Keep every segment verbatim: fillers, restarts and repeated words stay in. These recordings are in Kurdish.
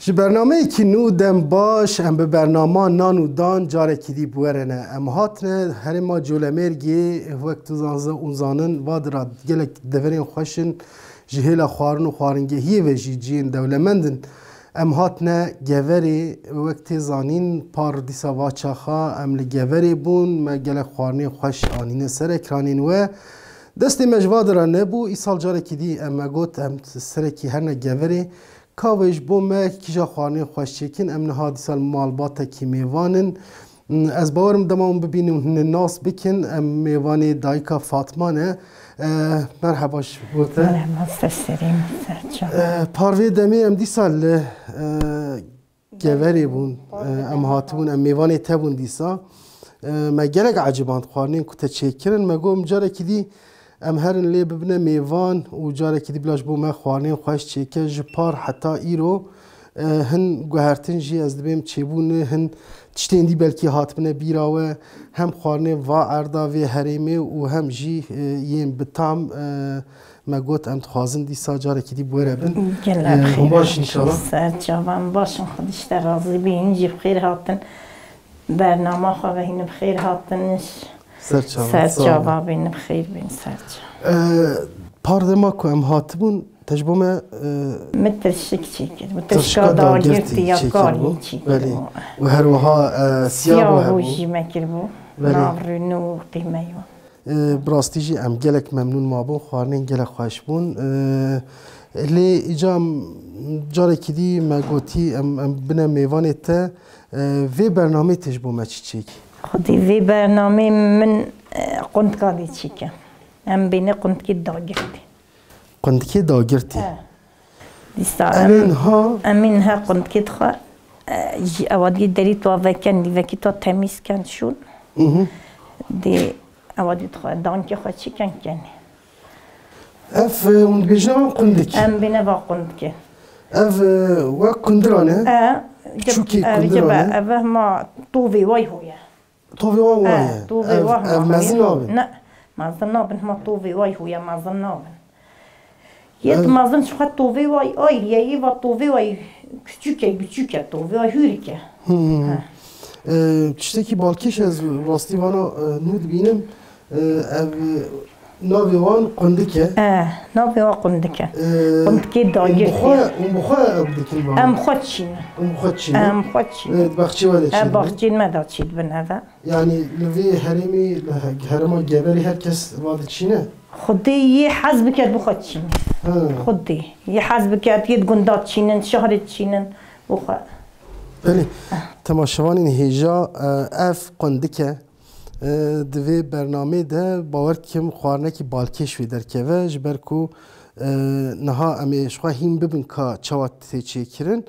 Ji bernameyekî nû dem baş, em bi bernama Nan û Dan carekî dî bi we re ne. Em hatine herêma Colemêrgê, wek tu zan-, hûn zanin, va dira gelek deverên xweş in, ji hêla xwarin û xwaringehiyê ve jî cihên dewlemend in. Em hatine Geverê, wek tê zanîn, par dîsa va çaxa em li Geverê bûn, me gelek xwarinên xweş anîne ser ekranên we. Destê me ji va dira nebû, îsal carekî dî em me got, em serekî herine Geverê. Ka wê ji bo me kîja xwarinên xweş çêkin, em niha dîsa li malbatekî mêvan in. Ez bawerim dema hûn bibînin, hûn nas bikin, em mêvanê dayika Fatma ne. Eh, merheba ji bo te. Merheba, ser serê min, ser çav. Eh, par vê demê em dîsa li, eh, Geverê bûn. Eh, em hatibûn, em mêvanê te bûn dîsa. Eh, me gelek eciband xwarinên ku te çêkirin. Me got, em carekî dî em herin lê bibine mêvan û carekî dî bila ji bo me xwarinên xweş çêke ji par heta îro. Eh, hin guhertin jî ez dibêm çêbûne, hin tiştên dî belkî hatibine bîra we, hem xwarinê va erda vê herêmê û hem jî, eh, yên bi tam, eh, me got em dixwazin dîsa carekî dî bi we re bin. Gelek Eh, hûn xêr baş hatin. Înşallah. Ser çavan baş in, Xwedî ji te razî bî, hûn jî bi xêr hatin. Bernama xwe ve hîn bi xêr hatin. Ser çava, Ser sağ olun. Çava bîn, bi xêr bîn, ser çava. Ee, par dema ku em hatibûn, te ji bo me, e, Min tirşik çêkir. Min tirşika tirşika dagirtî dagirtî ya çêkir karî bû. Çêkir. Belê. Û her wiha, e, siyah bû Siyah hebû. Jî me kiribû. Belê. Nav rûnû û qîmeyo. E, bi rastî jî em gelek memnûn mabûn, xwarinên gelek xweş bûn. E, lê îca em carekî dî me gotî em, em bine mêvanê te. E, vê bernamê tê ji bo me çi çêkî? Xwedî vê bernamê min, e, qundka dî çêke. Em bêne qundkê dagirtî. Qundikê dagirtî. E. Dîsa Em ê em, niha em ê niha qundkê dixwe, e, ji ewa dî derî twa veken, dî vekî twa temîz ken şûn. Mhm. Dê ewa dî dixwe, dankê xwe çi ken kenê. Ev, e, hûn dibêjine van qundik. Em bêne va qundikê. Ev, e, wek kundira ne? E, Çûkê e, kundira cebe, ne? Ev hema tovê way hoye. Tovê wa E, waye. Tovê Ev, wa ev hema mezin hoye. Nabin. Ne, mezin nabin, hema tovê way hoye, mezin nabin. Yê Ev mezin ji xwe tovê way ay, yê va tovê way küçük e, küçük e, tovê way hûrik e. Hmm. He. E, tiştekî balkêş ez rastî vana, e, nû dibînim. E, ev, e, navê wan qundik e. E, navê wan qundik e. E, Qundikê em dagirtî. Bi xwe, em bi xwe ew dikin vana. Em xwe çînin. Em bi xwe çînin. Em xwe çînin. E, di baxçê we de E, çînin. Baxçên me de çî dibin eve. Yani li vê herêmê, li he-, herêma Geverê her kes va diçîne? Xwedê yê hez biket bi xwe diçîne. Ha. Xwedê. Yê hez biket, yê di gunda diçînin, şehrê diçînin, bi xwe. Belê. Temaşevanên hêja, e, ev qundik e. E, di vê bernamê de bawer dikim xwarinekî balkêş wê derkeve, ji ber ku, e, niha em ê ji xwe hîn bibin ka çawa tê çêkirin.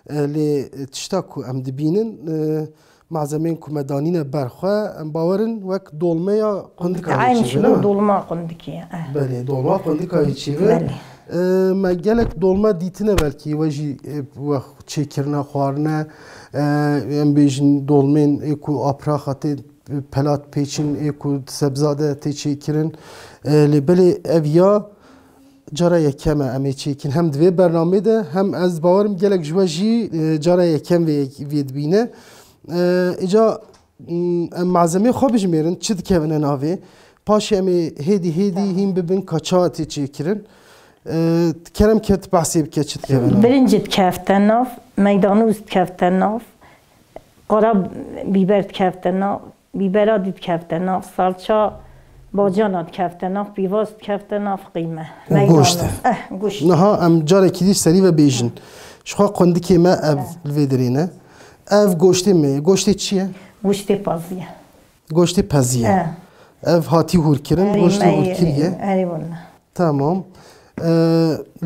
E, lê tişta ku em dibînin, e, malzemeyên ku me danîne ber xwe, em bawer in wek dolmeya qundika yê Eyn çêve, şino ne? Dolma qundikê ye, eh. Belê, dolma qundika yê çêve. Belê. E, me gelek dolma dîtine belkî, we jî, e, we çêkirine, xwarine, e, em bêjin dolmên ê ku apraxa tê pelat pêçin, ê ku sebza de tê çêkirin. E, lê belê ev ya cara yekem e em ê çêkin. Hem di vê bernamê de, hem ez bawerim gelek ji we jî, e, cara yekem vê, vê dibîne. E, îca, m, em malzemê xwe bijimêrin, çi dikevine navê. Paşê em ê hêdî hêdî Tamam. hîn bibin ka çawa tê çêkirin. E, kerem ket behsê bike çi dikevine navê. Birinci dikevte nav, meydanûz dikevte nav, qara bîber dikevte nav, bîbera dî dikevte nav, salça bacana dikevte nav, pîvaz dikevte nav, qîme. Û goşt e. Meydanûz. Eh, goşt. Niha em carekî dî serî ve bêjin. Ji xwe qundikê me ev li vê derê ne. Ev goştê me ye. Goştê çi ye? Goştê pazî ye. Goştê pezî ye. Eh. Ev hatî hûrkirin, Erê goştê me ye, hûrkirî ye. Erê wele. Tamam. E,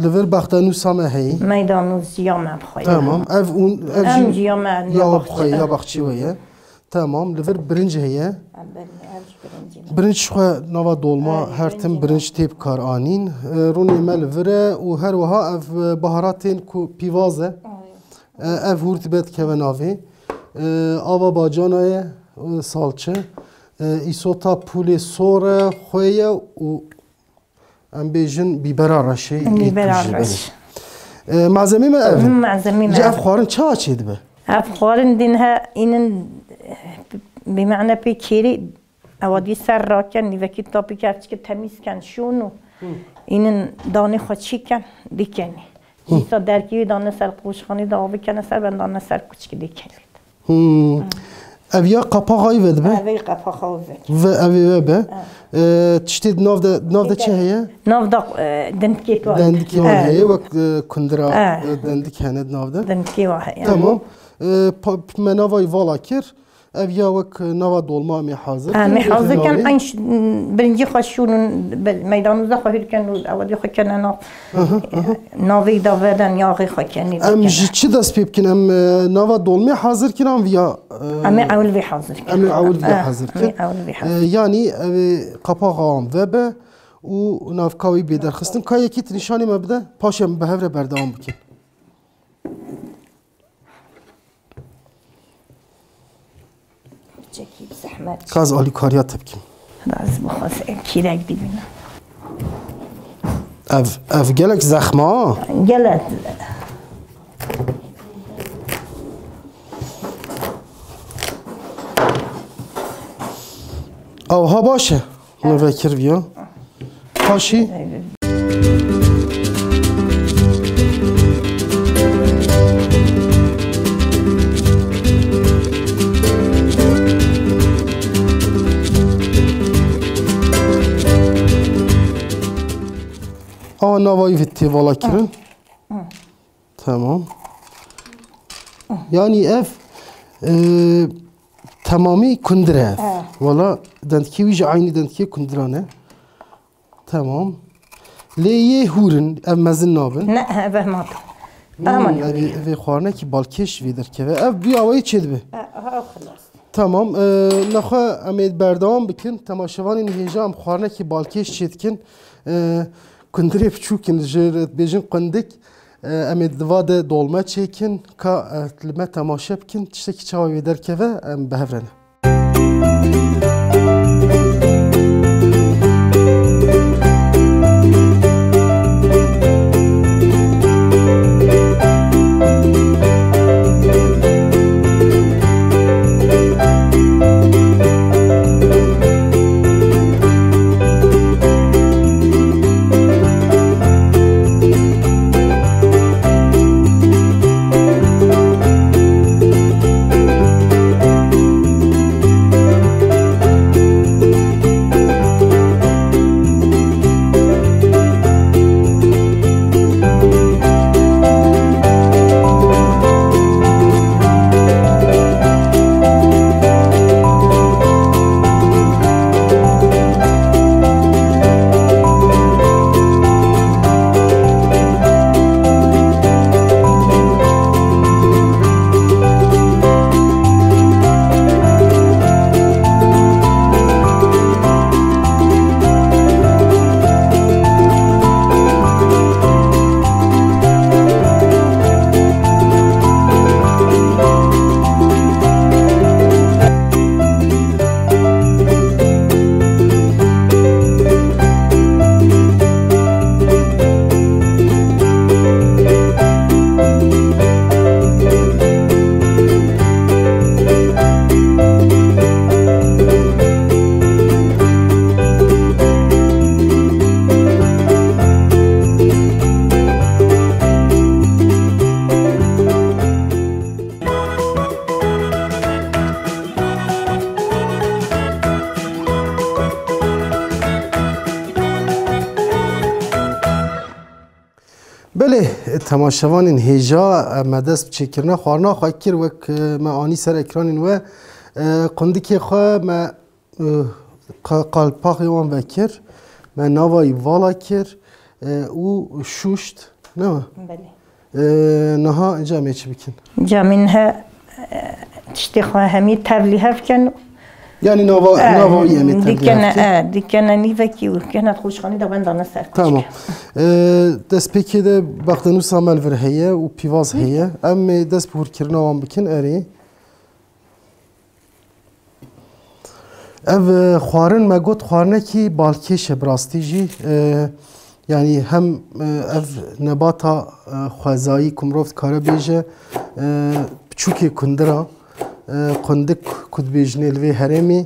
li vir bextenûsa me heye. Meydanûs ya me bi xwe ye. Tamam. Ev ûn, ev Em jî jî ya me ya ya we bi xwe, baxçe. Ya baxçê we ye. Tamam. Li vir birinc heye. Em birinc, ev jî birinc. Birinc ji xwe nava dolma Ev her birinc tim ye. Birinc tê bi kar anîn. E, rûnê me li vir e û her wiha ev, e, baharatên ku pîvaz e. Ay. E, ev hûr dibe dikeve navê. E, ava bacana ye, e, salçe. E, îsota pûlê sor e, xwê ye û em bêjin bîbera reşê yê Bîbera tûjê, reş. Belê. E, malzemê me ev in. Malzemê me Ji ev ev. Xwarin çawa çêdibe? Ev xwarin din he, înin, bi mane pê kêrî, ewa dî ser raken, nîvekî tapî ke ev çike temîz ken, şûn û Hı. Înin danê xwe çî ken, dikenî. Hı. Dîsa derkî wî dane ser qoşxanî de avî kene ser, ben dane ser kuçkî dikenî. Hmm. Ev ya qapaxa wî vedibe? Ev ê qapaxa wî vedibe. Ve, ev ê ve be. Ha. E, tiştê di nav de, di nav de çi heye? Nav da, e, dindikê tu heye. Dindikê wan heye, wek, e, kundira, e, dindik hene di nav de. Dindikê wa heye. Tamam. E, pa-, me nava wî vala kir. Ev ya wek nava dolma em ê hazir kin. Em ê hazir kin, eyn ş-, birincî xwe şûnin, be-, meydanûza xwe hûr kin û ew dî xwe kene nav. Aha, aha. Navê da veden, yaxê xwe kenî Em ji çi dest pê bikin? Em, e, nava dolmê hazir kin an viya, e, Em ê ewil vê hazir kin. Em ê ewil vê Eh, hazir em ê kin. Ewil vê hazir. E, yanî ev ê qapaxa wan vebe û navka wî bê derxistin. Ka yekî tu nîşanî me bide, paşê em bi hev re berdewam bikin. Çekî bi zehmet. Ka ez alîkariya te bikim. Raz bixwe, kîrek dibîne. Ev, ev gelek zexme ha. Gelek. Ew ha baş e. Min vekir viya. Paşî. Awa nava wî tê vala kirin. Tamam. Yanî ev, e, temamî kundir e ev. He. Wala dendikê wî jî eynî dendikê kundiran e. Tamam. Lê yê hûr in, ev mezin nabin. Ne, he, vehma. Hmm, Aman. Ev ê, ev ê xwarinekî balkêş vê derkeve. Ev bi awayî çêdibe. Ha, ha, xilas. Tamam, e, nexwe em ê berdewam bikin. Temaşevanên hêja em xwarinekî balkêş çêdikin. E, kundirê biçûk in, ji re dibêjin qundik. E, em ê di va de dolme çêkin. Ka, e, li me temaşe bikin. Tiştekî çawa wê derkeve, em bi hev re ne. Belê, temaşevanên hêja, me dest bi çêkirina xwarina xwe kir, wek, e, me anî ser ekranên we. E, qundikê xwe me, e, qa-, qalpaxê wan vekir, me nava wî vala kir. e, û şûşt, ne mi? Belê. E, niha înca em ê çi bikin? Camîn he, e, tiştê xwe hemî tevlî hev ken. Yanî nava, e, nava wî em ê tevlî dikene, hev kin. E, dikene nîvekî û kene xweşxanî de wenda ne ser. Tamam. E, destpêkê de baxdenûsa me li vir heye û pîvaz heye. Em ê dest bi hûrkirina wan bikin, erê. Ev, e, xwarin me got xwarinekî balkêş e bi rastî jî. E, yanî hem, e, ev nebata, e, xwezayî ku mirov dikare bêje, e, piçûkê kundira, e, qundik ku dibêjinê li vê herêmê,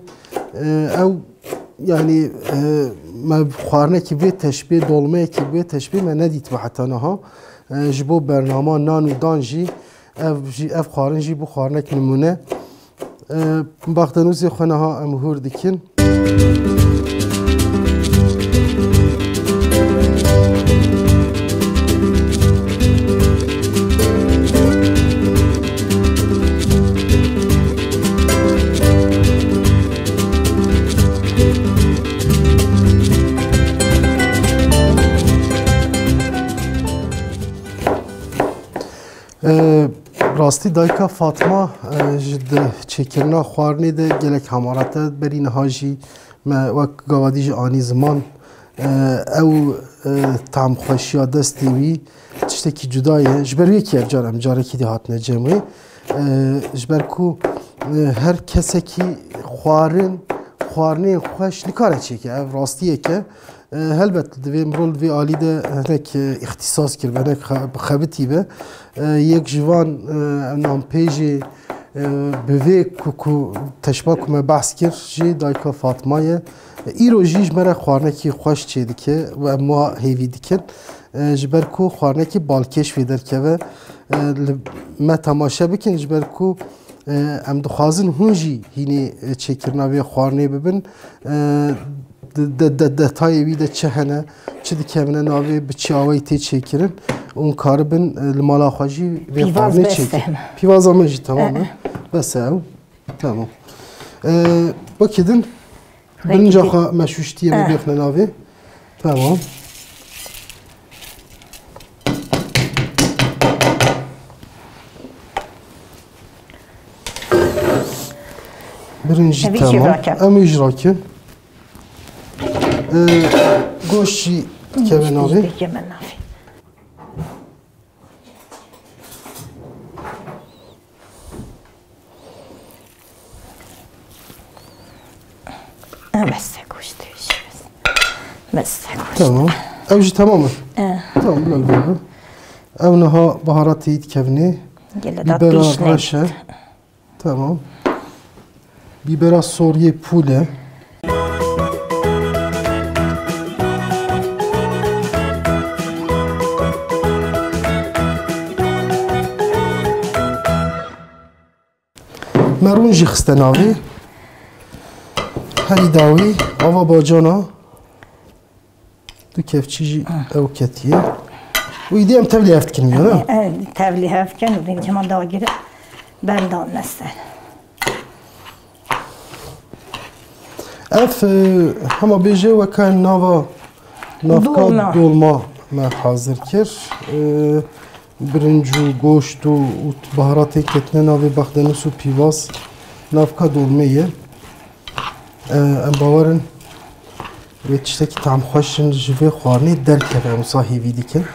e, ew, yanî, e, me xwarinekî vê teşbê, dolmeyekî vê teşbê me nedîtibû heta niha. E, ji bo bernama nan û dan jî ev jî, ev xwarin jî bû xwarinek nimûne. E, baxdenûzê xwe niha em hûr dikin. E, rastî dayika Fatma, e, ji di çêkirina xwarinê de gelek hemarat e. Berî niha jî me wek gavadî jî anî ziman, e, ew, e, tamxweşiya destê wî tiştekî cuda ye. Ji ber wê yekê ev car em carekî dî hatine cem wê. E, ji ber ku, e, her kesekî xwarin, xwarinên xweş nikare çêke. Ev rastiyek e. E, helbet divê mirov li vê alî de hinek, e, îxtîsas kiribe, hinek xe-, xebitî be. E, yek ji van, e, nanpêjê, e, bi vê ku, ku teşba ku me behs kir jî dayika Fatma ye. E, îro jî ji me re xwarinekî xweş çêdike û em wa hêvî dikin. E, ji ber ku xwarinekî balkêş vê derkeve. E, li me temaşe bikin, ji ber ku, e, em dixwazin hûn jî hînê, e, çêkirina vê xwarinê bibin. E, de-, de-, de-, detayê wî de çi hene, çi dikevine navê, bi çi awayî tê çêkirin, hûn karibin, e, li mala xwe jî vê Pîvaz xwarinê bes çêkin. E. Pîvaza min jî temam e. E. Bes e ew. Tamam. E, wekî din, birinca xwe me şûştiye, me bêxne navê. Tamam. Birinci tamam. Em ê jî rakin. Ee, goşt jî dikeve navê. Bes e goştê jî, bes. Bes e goşt. Tamam. Ew jî tamam e? E. Tamam, bila li vir be. Ew niha baharatê yî dikevnê. Gelê da pîş neyt. Bibera reş e. Tamam. Bibera soriyê pûl e. Me rûn jî xiste navê. Herî dawî ava bacana. Du kevçî jî ew ketiye. Û îdî em tevlî hev dikin ya, ne? E, e, tevlî hev ken û vê cema dagire ber dan ne ser. Ev, e, hema bêje weke nava, navka dolma me hazir kir. E, birinc û goşt û, û baharatên ketine navê baxdenûs û pîvaz navka dolmê ye. E, em bawer in wê tiştekî tam xweş in ji vê xwarinê derkeve, em wisa hêvî dikin.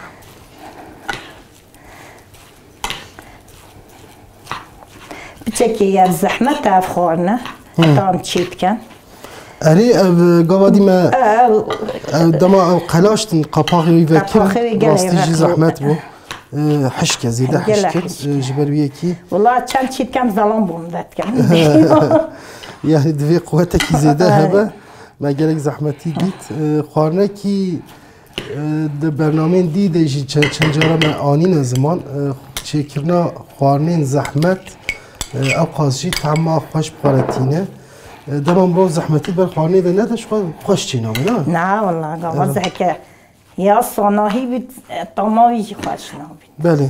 Piçekê ye zehmet e ev xwarine. Hı. Tam çê dikin. Erê, ev gava dî me, ev, ev dema ev qelaştin, qapaxê wî vekir, rastî jî zehmet bû. E, hişk e, zêde hişk e, e, ji ber wî yekî. Wela çend çî dikem zelam bûm vedikim. Yani divê quwetekî zêde hebe. Me gelek zehmetî dît. E, xwarinekî, e, di bernameyên dî de jî çe-, çend cara me anîne ziman. E, çêkirina xwarinên zehmet, e, ewqas jî tehma xweş bi xwe re tîne. E, dema mirov zehmetî ber xwarinê de nede, ji xwe xweş çênabe, ne? Na, wela, gava zehke. Ya sanahî bî, tama wî jî xweş nabî. Belê.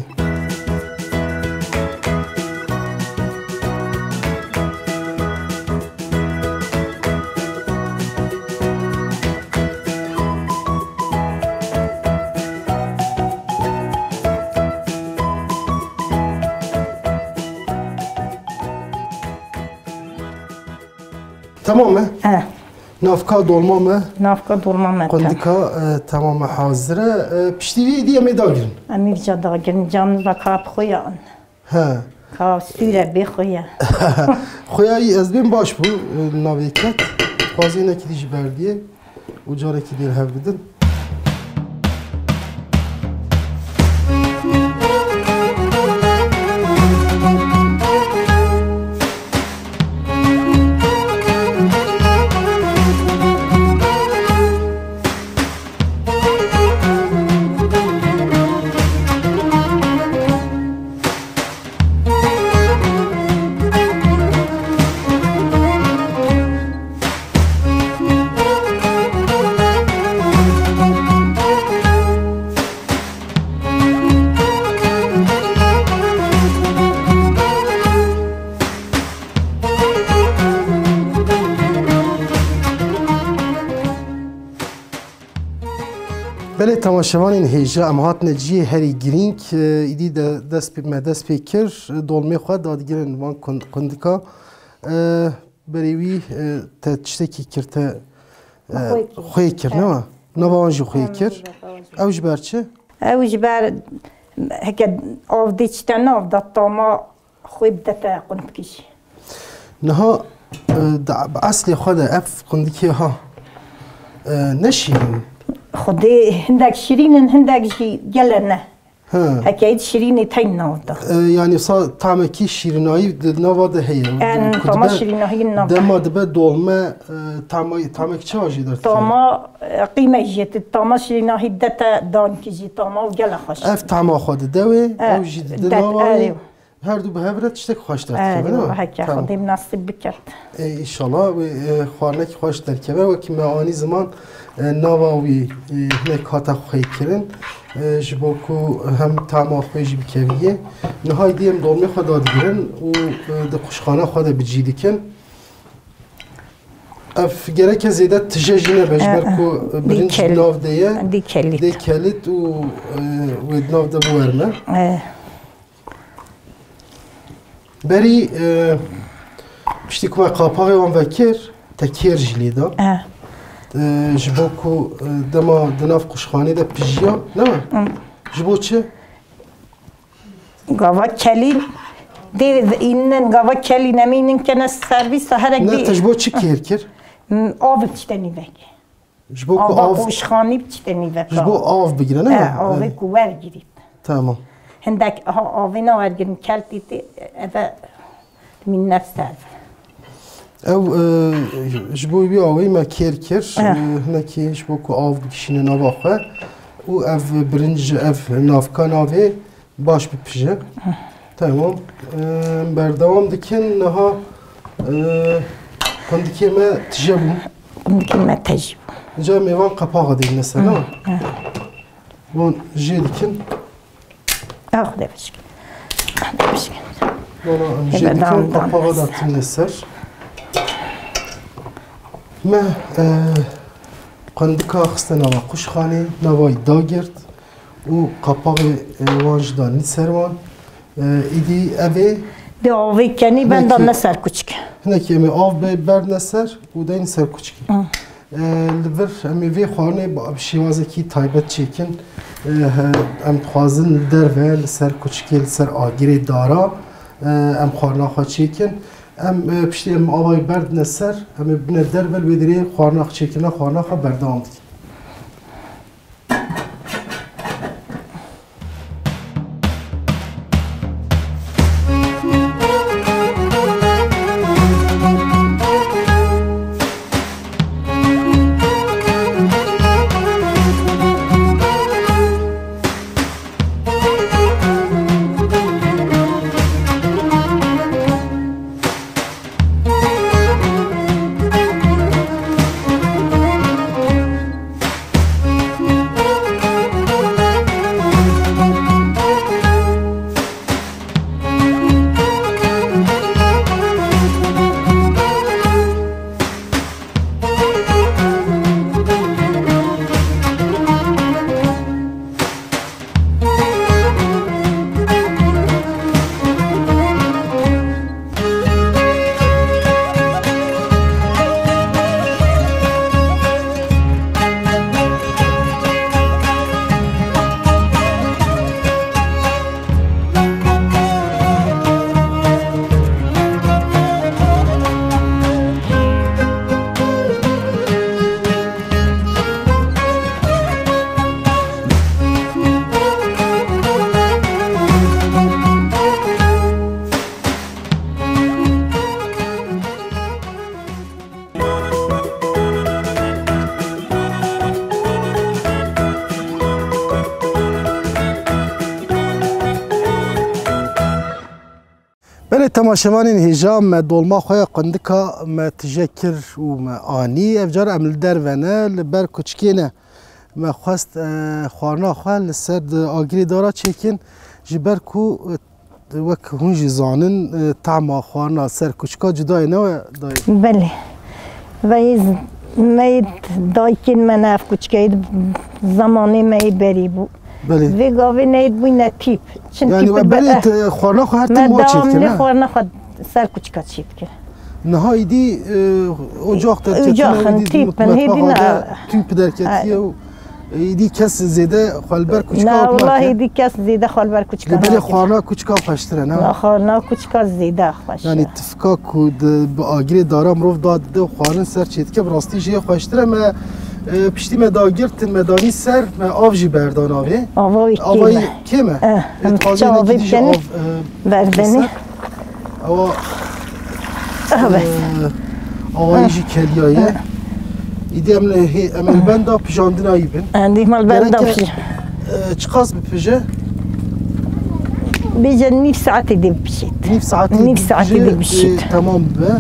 Tamam e? He. Navka dolma me. Navka dolma me, tamam. Qundika, e, tamam e, hazir e. E, piştî vî dî em ê dagirin. Em ê vîca dagirin. Can ve kap xwe ya an. He. Ka sûre bê xwe ya. Xwe ya yî ez bêm baş bû, e, navê ket. Xwazê nekî dî ji berdiyê û carekî dê li hev bidin. Belê temaşevanên hêja, em hatine cihê herî girîng, e, îdî de dest pê, me dest pê kir, dolmê xwe dadigirin van kun-, kundika. E, berê wî, e, te tiştekî kir, te, e, xwê kir, ne? Nava wan jî xwê kir. Ew ji ber çi? Ew ji ber heke av dê çite nav da tama xwê bide te qundikî jî. Niha, e, di, bi eslê xwe de ev qundikê ha, e, ne şîrîn? Xwedê hindek şîrîn in, hindek jî gele ne. He. Heke yî şîrînê tey nav da. E, yanî sa tamekî şîrinayî di nava de heye. En, ku tama dibe, şîrinahî nav. Dema dibe dolme, e, tama, tamek çawa jê dertîne? Tama, e, qîme jê, tama şîrinahî de te dankî jî tama û gele xweş. Ev tama xwe dide wê, e, ew jî dide nava wê. Her du bi hev re tiştek xweş derdikeve, ne? Erê, heke Xwedê nasîb biket. E, înşallah wê, e, xwarinekî xweş derkeve. Wekî me anî ziman, e, nava wî, e, hinek hate xwêkirin. E, ji bo ku hem tama xwe jî bikeviyê. Niha dî em dolmê xwe dadigirin û, e, di quşxana xwe de bi cî dikin. Ev gereke zêde tije jî nebe, ji ber ku, e, birinc di nav de ye. Dê kelit. Dê kelit û, e, wê di nav de biwerme. E. Berî, e, piştî ku me qapaxê wan vekir, te kêr jî lê da. E. E, ji bo ku, e, dema di nav quşxanê de pijiya, ne? Hı. Ji bo çi? Gava kelî, dê înin gava kelî nemînin kene servîsa herek. Ne, te ji bo çi kêr kir? Hı, av tiştenî vekir. Ji bo ku av, quşxanî biçite nîveka. Ji bo av bigire, ne? E, avê ku wergirît. Tamam. Hindek ha avê nawergirin keltî tê, eve mînne ser. Ew, e, ji bo wî awê me kêr kir, e, hinekî ji bo ku av bikişîne nava xwe û ev birinc, ev navka navê Baş bipije. Tamam. Em berdewam dikin. Niha, e, qundikê me tije bû. Qundikê me tije bû. Ca mêvan qapaxa dê mesela. Hı, hı. Bon, jê dikin. Ah, devişkin. Ah, devişkin. Valla em jê dikin, qapaxa da tine ser. Me, e, qundika xiste nava quşxanê, nava wî dagirt. Û qapaxê, e, wan jî danî ser wan. E, îdî ev ê. Di avê kenî benda ne ser kuçik. Hinekî em ê av be-, berdine ser û deyne ser kuçikî. Hı. E, li vir em ê vê xwarinê bi, bi şêwazekî taybet çêkin. E, he, em dixwazin li derve, li ser kuçikê, li ser agirê dara, e, em xwarina xwe çêkin. Em, e, piştî em avayê berdine ser, em ê bine derve, li wê derê xwarina xwe çêkirine, xwarina xwe berdewam dikin. Temaşevanên hêja, me dolma xwe ya qundika me tije kir û me anî. Ev car em li derve ne, li ber kuçikê ne. Me xwest, e, xwarina xwe li ser di agirê dara çêkin, ji ber ku, e, wek hûn jî zanin, e, tahma xwarina ser kuçika cuda ye, ne we dayê? Belê. Veyî z-, me yê d-, dayikên me ne ev kuçikeyê di zemanê me yê berî bû. Belê. Vê gavê neyê bûyne tîp. Çin Yani tîpin we be-, berê eh. te xwarina xwe her tim Me wa çêdikir, devamlı ne? Xwarina xwe ser kuçika çêdikir. Niha îdî, e, ocax derketine, Ocaxin, îdî tîpin, hêdî metbaxa ne. de tîp derketiye Ay. û, e, îdî kes zêde xwe li ber kuçika Na, wek wallahî nake. îdî kes zêde xwe li ber kuçika Lê belê nake. xwarina kuçika xweştir e, ne? Na, xwarina kuçika zêde xweş Yani e. tifka ku di, bi agirê dara mirov da dide û xwarin ser çêdike, bi rastî jê xweştir e. Me, e, piştî me dagirtin, me danî ser, me av jî berdan avê. Ava wî Ava kêm e. kêm e. Eh, Ê, em dixwazê çavê hinekî dî jî bikene. av, e, Berdenê. ser. Ewa, Ah, bes. e, awayî jî keliyaye. Îdî em li hê-, em li benda pijandina yî bin. Endî mal benda Gereke, pij- e, çiqas bipije? Bêje nîv saetê dê bipişit. Nîv saetê Nîv saetê dipije, dê bipişit. e, temam bibe.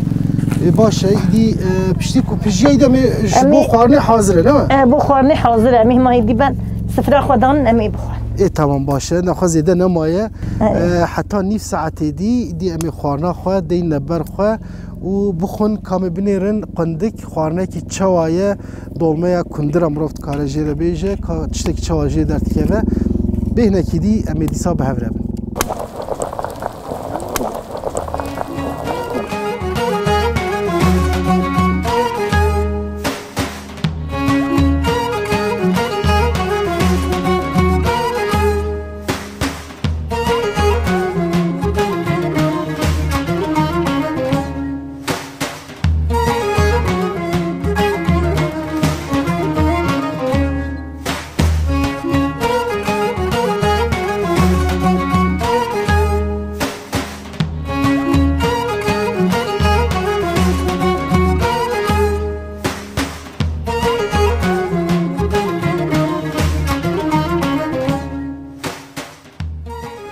E, baş e, îdî, e, piştî ku pijiye, îdî em ê ji Em bo ê xwarinê hazir e, ne? E, bo xwarinê hazir e. Em ê hema hêdî ben sifra xwe dan, em ê bixwin. Ê, tamam, baş e. Nexwe zêde nemaye. Ê. E, heta nîv saetê dî, dî em ê xwarina xwe deyne ber xwe û bixwin, ka me binêrin qundik xwarinekî çawa ye, dolmeya kundira mirov dikare jê re bêje, ka tiştekî çawa jê derdikeve. Bê hinekî dî em ê dîsa bi hev re bin.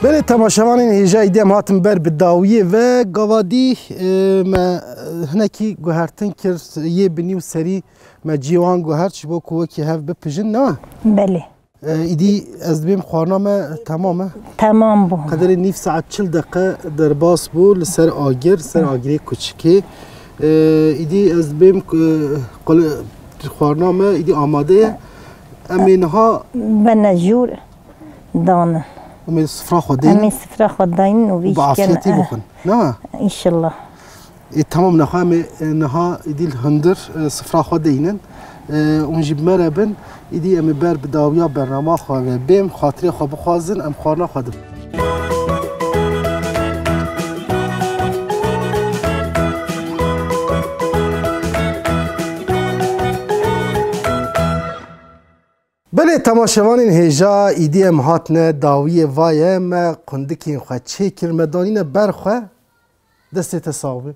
Belê temaşevanên hêja, îdî em hatin ber bi dawiyê ve. Gava dî, e, me, e, hinekî guhertin kir, yê binî û serî me cî wan guhert, ji bo ku wekî hev bipijin, ne? Belê. E, îdî ez dibêm xwarina me temam e. Temam bû. Qederê nîv saet, çil deqe derbas bû li ser agir, ser agirê kuçikê. E, îdî ez dibêm, e, qul-, xwarina me îdî amade ye. Em ê niha Bene jûr danin. Em ê sifra xwe Em deynin ê sifra xwe daynin û û vî bi şikene, afiyetê eh. bixwin. Ne? Înşallah. Ê, temam, nexwe em ê, e, niha îdî li hundir, e, sifra xwe deynin. E, hûn jî bi me re bin, îdî em ê ber bi dawiya bernama xwe ve bêm, xatirê xwe bixwazin, em xwarina xwe dibin. Belê temaşevanên hêja, îdî em hatine dawiyê vaye, me qundikên xwe çêkir, me danîne ber xwe. Destê te sax be.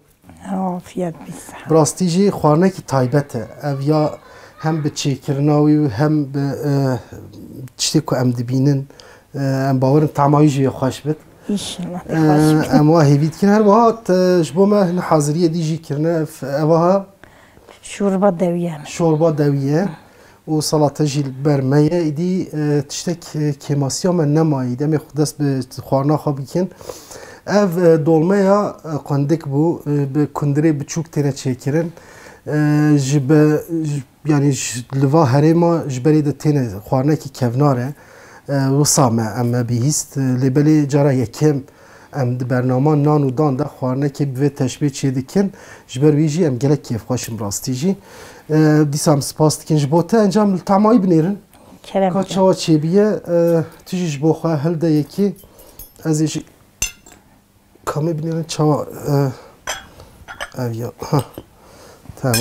Afiyet be, sağ ol. Bi rastî jî xwarinekî taybet e. Ev ya hem bi çêkirina wî û hem bi, e, tiştê ku em dibînin, e, em bawerin tama wî jî yê xweş bit. Înşallah, E, yê xweş bit. Em wa hêvî dikin. Her wiha te ji bo me hin haziriyê dî jî kirine. Ev, ev aha Şorba dewiye. Şorba dewiye û salate jî li ber me ye. Îdî, e, tiştek, e, kêmasiya me nemaye. Demê xwe dest bi xwarina xwe bikin. Ev, e, dolmeya, e, qundik bû, e, bi kundirê biçûk têne çêkirin. E, ji be-, ji, yanî ji, li va herêma ji berê de têne xwarinekî kevnar e. E, wisa me, em me bihîst. E, lê belê cara yekem Em di bernama nan û dan de xwarinekê bi vê teşbê çêdikin. Ji ber wî jî em gelek kêfxweş in bi rastî jî. E, dîsa em spas dikin ji bo te. Encam li tamayî binêrin. Kerem Ka ke. çawa çêbiye, e, tu jî ji bo xwe hilde yekî. Ez ê jî kamê binêrin çawa, e, ev ya. Ha. Tamam.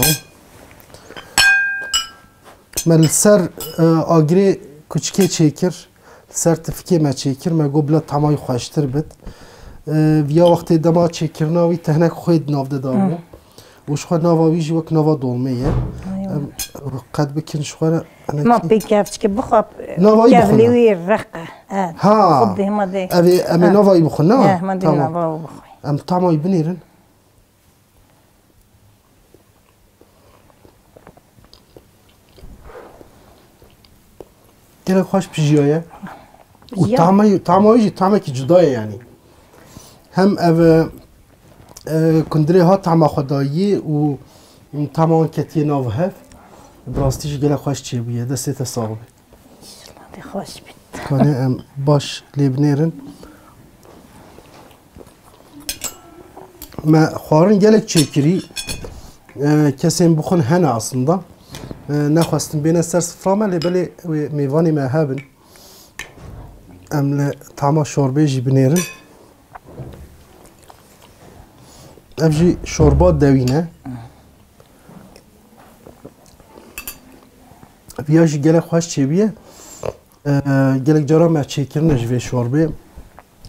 Me li ser, e, agirê kuçikê çêkir, li ser tifikê me çêkir, me got bila tema wî xweştir bit. E, viya wextê dema çêkirina wî tehnek xwê di nav de dabû. Hı. Û ji xwe nava wî jî wek nava dolmê ye. Aywa. Em qet bikin ji xwe re, hinekî Ma pê kevçike bixwe, Nava wî kevlê bixwe ne? wî req e. E, Ha. xwe dê ma dê. Ev ê, em ê Ha. nava wî bixwin, ne? E, ma dê Tamam. nava wî bixwe. Em tama wî binêrin. Gelek xweş pijiyaye. Û Ya. tama, tama wî jî tamekî cuda ye yanî. Hem ev, e, e, kundirê ha tama xwe dayî û tama wan ketiye nav hev. Bi rastî jî gelek xweş çêbûye. Destê te sax be. Dê xweş bît. Kanê em baş lê binêrin. Me xwarin gelek çêkirî. E, kesên bixwin hene aslında. E, nexwestin bêne ser sifra me, lê belê wê mêvanê me hebin. Em li tama şorbê jî binêrin. Ev jî şorba dewî ne. Viya jî gelek xweş çêbûye. E, gelek cara me çêkirine ji vê şorbê.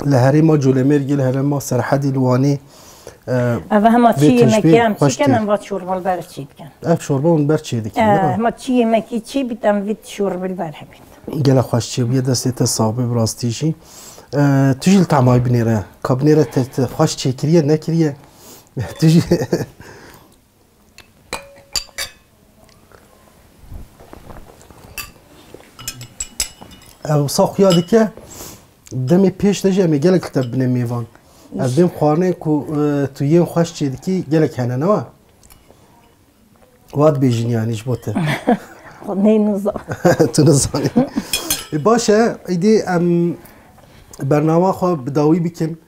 Li herêma Colemêrgê, li herêma Serhedê li Wanê, e, Ev hema vê çi yemekî tiştê em xweş çêkin, tê. Em va şorba li ber çê dikin. Ev şorba hûn ber çê dikin, E, değil mi? Hema çi yemekî çê bit, em vê şorba li ber hebît. Gelek xweş çêbûye, destê te sax be, bi rastî jî. E, tu jî li tamay binêre. Ka binêre te, te xweş çêkiriye, nekiriye. Tu jî Ev wisa xuya dike, demê pêş de jî em ê gelek li te bine mêvan. Ez dêm xwarinê ku, e, tu yên xweş çê dikî gelek hene, ne wa? Wat bêjin yanî ji bo te. Xwe nê nizam. Tu nizanî. E, baş e, îdî em bernama xwe bi dawî bikin.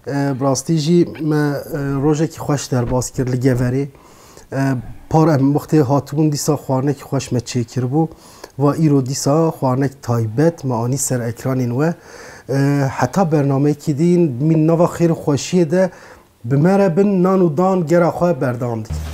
E, bi rastî jî me, e, rojekî xweş derbas kir li Geverê. E, par em wextê hatibûn dîsa xwarinekî xweş me çêkiribû. Va îro dîsa xwarinek taybet me anî ser ekranên we. E, heta bernameyekî din mîn nava xêr û xweşiyê de bi me re bin, nan û dan gera xwe berdewam dikin.